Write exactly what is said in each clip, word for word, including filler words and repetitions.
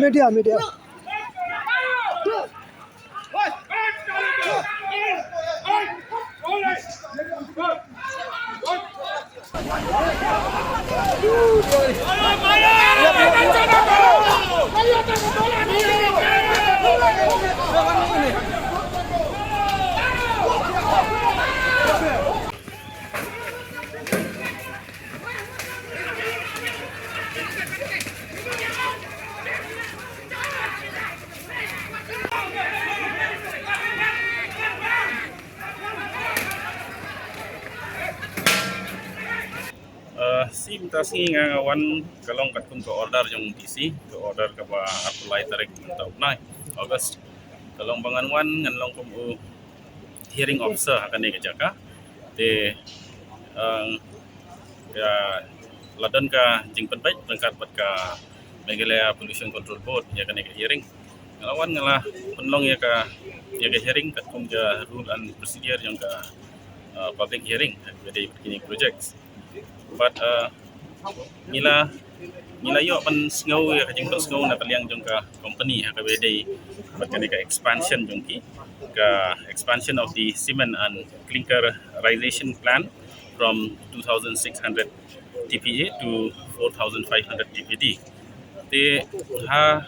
Media, media. Uh, shi mynta sngi nga, nga wan ka long katkum ka order jong D C, ka order kaba arphew lai tarik mynta u bnai August. Ka long ba ngan wan, ngan long kum u hearing officer ha kane ka jaka. Te, eh, ka la don ka jingpynbeit ryngkat bad ka Meghalaya Pollution Control Board ïa kane ka hearing. Nga la wan, nga la pynlong ïa ka, ïa ka hearing katkum ka rule and procedure jong ka, eh, public hearing ha kaba dei bad kine projects. Bad, eh, ngi la, ngi la ïoh ban sngew ïa ka jingpynsngew na ka liang jong ka company ha kaba dei bad kane ka expansion jong ki, ka expansion of the cement and clinkerization plant from two thousand six hundred T P A to four thousand five hundred T P D. Te ha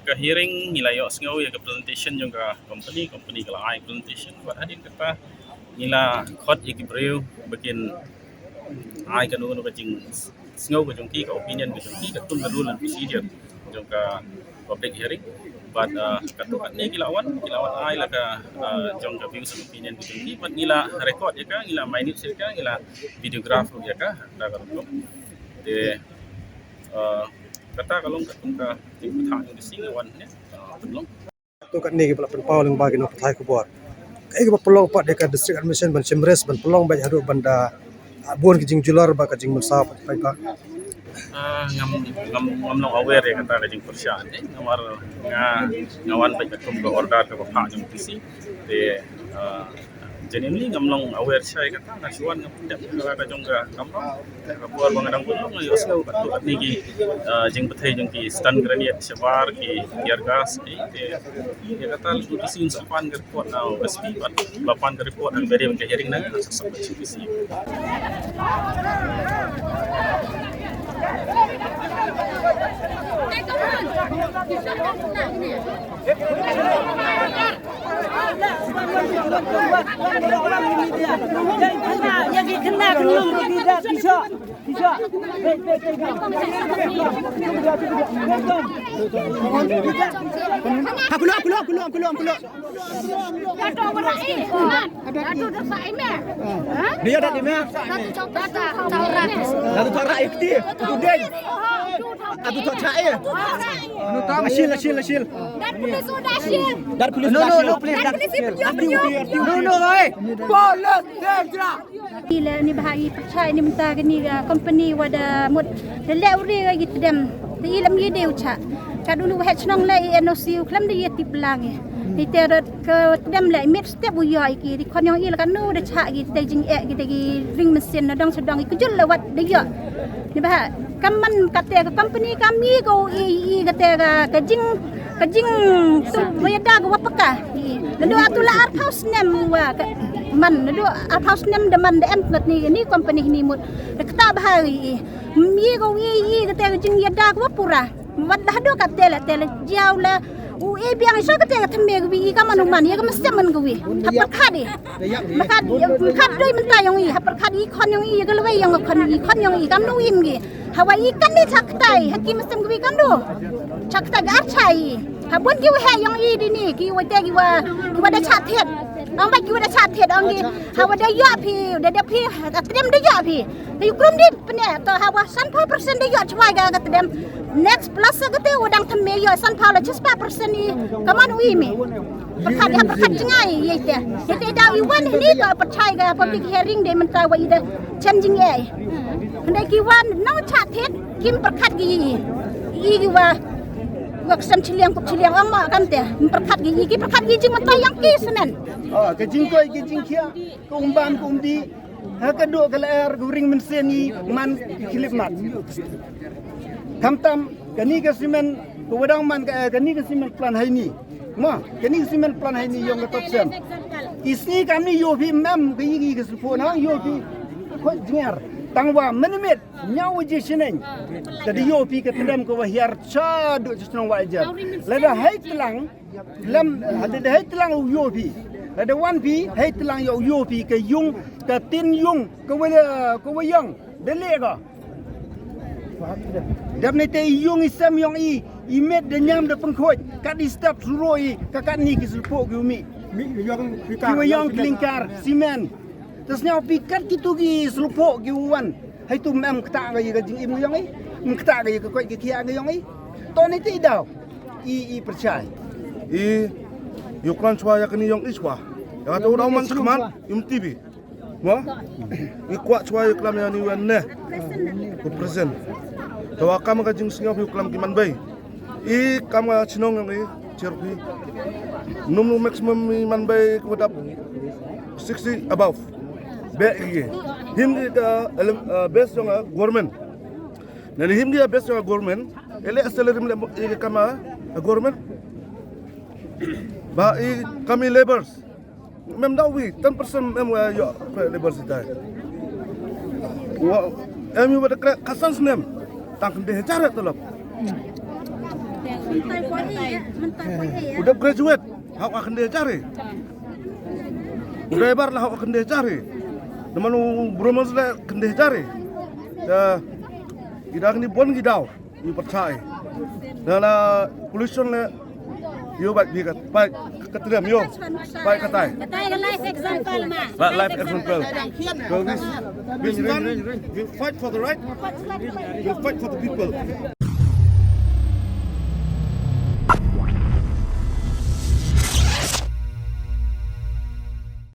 ka hearing ngi la ïoh sngew ïa ka presentation jong ka company, company ka la ai presentation, bad hadien kata ngi la khot ïa ki briew ba kin ai kano kano ka jingsngew ka jong ki, ka opinion ka jong ki katkum ka rule and procedure jong ka public hearing. Bad, uh, katto katne ki la wan, ki la wan ai la ka, uh, jong ka views and opinion ka jong ki, bad ngi la record ïa ka, ngi la minute ïa ka, ngi la videograph ïa ka da ka rukom. Te, uh, kata ka long katkum ka jingpynthah jong ka sngi wan ne, uh, pynlong. Katto katne kiba la pynpaw lyngba ki nongpathai khubor. Kaei kaba pynlong pat ïa ka District Administration ban shim risk ban pynlong beit haduh ban da, ah, bun ki jingjulor bad ka jingmynsaw pat paidbah. Ah, ngam, ngam, ngam long aware ïa kata ka jingpyrshah te, namar nga, nga wan beit katkum ka order kaba phah jong D C. Te, ah, genuinely ngam long aware sha ïa kata, nga shu wan nga pyndep ïa ka jong ka kamram. Ka por ba nga dang pynlong nga ïohsngew katto katne ki, ah, jingpynthei jong ki stun grenade shabar, ki tear gas, ki, te ïa kata u D C un sa pan ka report na u S P bad la pan ka report ha kaba dei ban ka hearing na nga sa submit sha u D C. Ha, kulo, kulo, kulo, kulo, kulo. Dia dah di mana? Datu Tara Ikti. Tudeng. Atu Tara eh. Asil, asil, asil. Dar police sudah asil. Dar police sudah asil. No, no, no, please. Dar police sudah asil. No, no, eh. Police, eh, jelas. Ila ni bahagi pyrshah ni mynta kani ka company wa da mut da leh u ri ka ki tdem. Te i lam i dei u chah. Ka dulu waheh chnong leh i N O C u khlem da ïa tip lang i. Ni te rot ka tdem leh i miet step u ïoh i ki. Ri khon yong i la kano da chah ki te jingeh ki te ki ring mesin na dong sha dong i kujul la wat da ïoh. Ni bahagi kam man kate ka company kam i ko i, i kate ka, ka jing, ka jing tu wa ïa da ka wa paka. I. Lalu atu la arphew snem wa ka Man naduh arphew snem da man da em ngat ni ni company ni mut. Da kata bha i. Mi ko i i kata ka jingïada ko pura. Wat la haduh kata la te la jiaw la. U e biang i so kata ka thymme ko i ka man u man ya ka mesti man ko i. Ha pyrkhat i. Pyrkhat pyrkhat doi mynta yong i ha pyrkhat i khon yong i ya ka lawei yong ka khon i khon yong i kam nu im gi. Hawa i kan ni chak tai ha ki mesti ko i kam nu. Chak tai ar chai. Ha bun ki wa he yong i di ni ki wa te ki wa ki wa da chat thied. Ong ba ki wa da chat thied ong ki. Hawa da ya phi da da phi ha trem da ya phi. Ka yu krum di pne to hawa san pha percent da ya chwai ga ka trem. Next plus ka te wa dang thymme ya san pha la chis pha percent i. Ka man u i mi. Pyrkhat ha pyrkhat jngai ye te. Ye te da i wan ni to pyrchai ga public hearing de mynta wa i da chen jing ye. Hynda ki wan nong chat thied kim pyrkhat gi i. I gi wa. Wa ksem chiliang kup chiliang ong ma kam te. Pyrkhat gi i ki pyrkhat gi jing mynta yang ki senen. Ah, ka jingkoi ka jingkhia ka umban ka umdi. Ha ka duh ka lyer ka ring mynsiem i man ki khlip mat. Khamtam kani ka simen ka wadang man ka kani ka simen plan hai ni. Ma kani ka simen plan hai ni yong ka top sem. Isni kani yo phi mem ka yi ka sipho na yo phi. Khoi jngar tang wa menmit nyaw je shineng. Ka di yo phi ka tendam ka wa hiar cha duh cha chnong wa jar. Lada hai tlang Lam hada da hei tlang u yo phi. Hada wan phi hei tlang yo yo phi ka yung ka tin yung ka wa ka wa yang da le ka. Dap ne te yung i sem yong i i met da nyam da pengkhoj kat i step suro i ka kat ni ki sulpo ki umi. Mi yung ki wa yang klingkar simen. Tas nyau phi kat ki tu ki sulpo ki wan. Hei tu mem kata nga i ka jing im yong i. Mem kata nga i ka koj ki kia nga yong i. To ne te i daw. I i percaya. I yuklan chwa ya kani yong i chwa. Ya kata u daw man khmat im T V. Mo? I kwah chwa yuklam ya ni wen ne. Ku present. Tawa kam ka jingsngap yuklam ki man bai. I kam ka chinong yong i cherpi. Num num maximum i man bai ku dap sixty above. Be i him di ka best yong a government. Nani him di a best yong a government. Ele a salary mle i kama a government. Ba i kami laborers. Mem daw wi ten percent mem wa yo kre laborers dai. Wa em yu wa kre kasan snem. Tang kende hajar talab. Udah graduate. Hau akan dia cari. Udah bar lah hau akan dia cari. Naman u bromos le kan dia cari. Ya. Gidang ni bon gidau. Yu percaya. Dana pollution le yu bat bi kat pai katriam yu pai katai. Katai ka life example ma. Ba life example. So this this one will fight for the right. Will fight for the people.